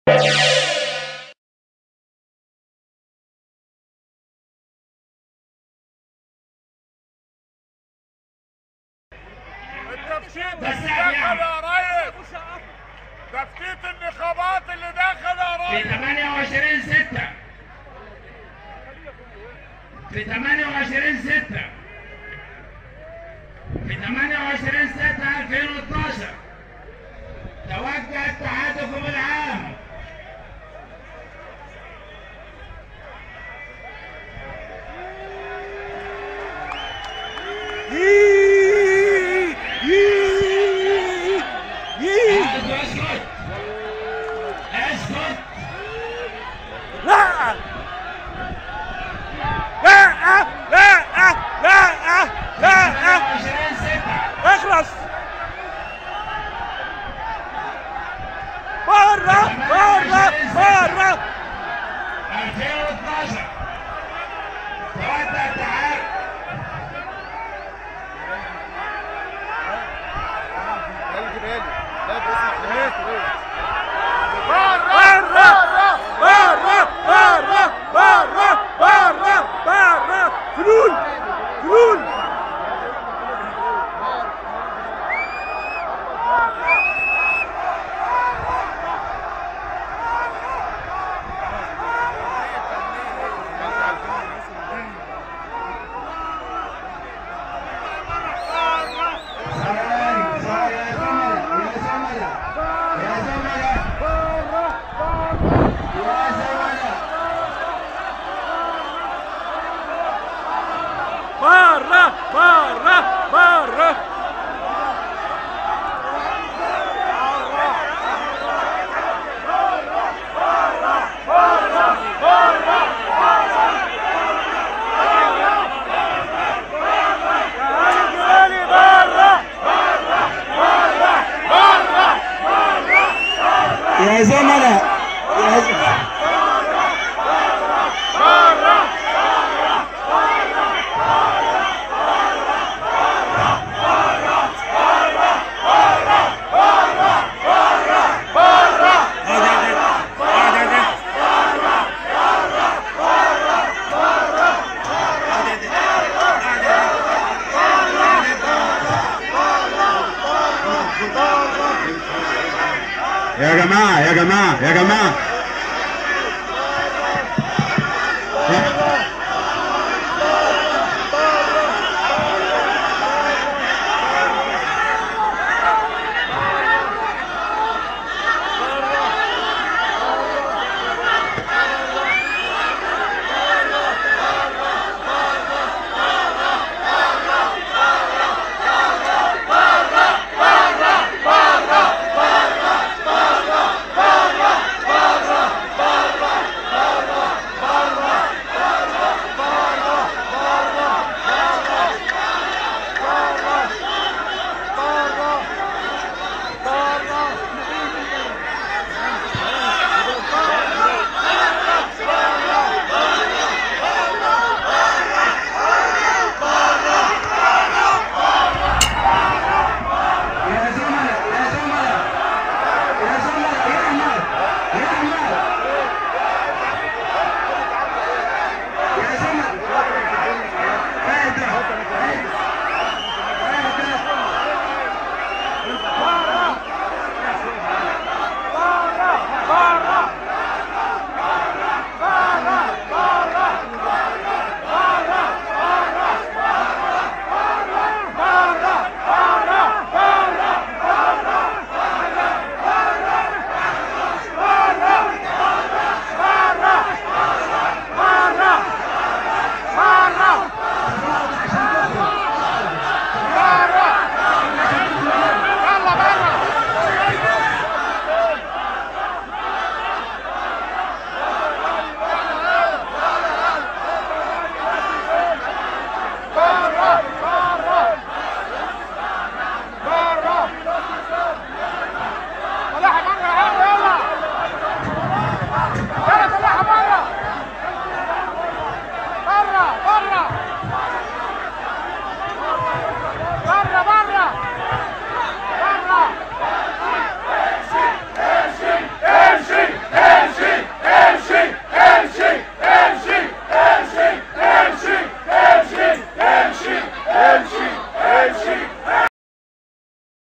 التفتيت اللي دخل يا ريس، تفتيت النقابات اللي دخل يا ريس في 28/6، في 28/6، في 28/6/2012 توجه اتحادكم العام اسكت اسكت. لا لا لا لا لا، اخلص بره بره بره. 2012 توجه اتحاد بره بره بره بره بره بره. فلول فلول. بره بره بره. يا زملاء، يا زملاء، يا جماعة يا جماعة يا جماعة،